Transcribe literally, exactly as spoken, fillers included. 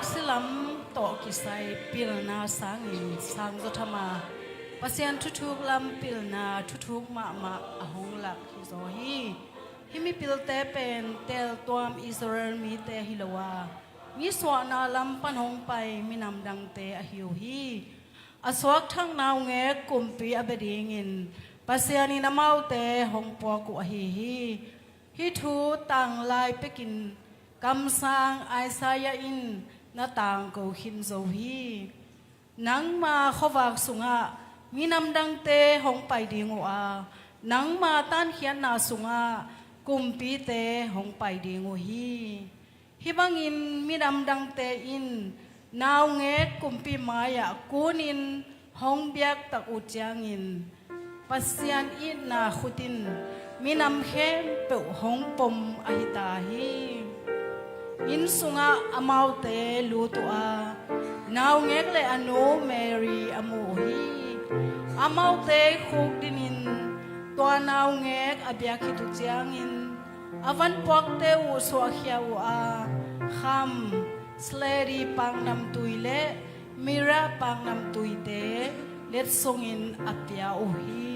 Silam tawh kisai pilna sangin sangzaw thama Pasian thuthuk lam pilna thuthuk mahmah a hong lak hizaw hi. Hih mipilte pen teltuam Israel mite hi lo a, nisuahna lam pan hong pai minam dangte ahi uh hi. A suakthak naungek kumpi a bia dingin Pasian in amaute hong puak uh ahi hi. Hih thu tanglai pekin kamsang Isaiah in na tangko khin zo hi. Nangma khuavak sungah minam dangte hong pai ding uh a, nangma tankhiatna sungah kumpite hong pai ding uh hi. Hih bangin minam dangte in naungek kumpi mai-ah kunin hong biaktak uh ciangin Pasian itna khut in minam khempeuh hong pom ahi ta hi. Inn sungah amaute lut uh a, naungek le a nu Mary a mu uh hi. Amaute khukdinin tua naungek a biak khit uh ciangin a van puakte uh suahkhia uh a, kham, sledi paknamtui le mira paknamtuite letsongin a pia uh hi.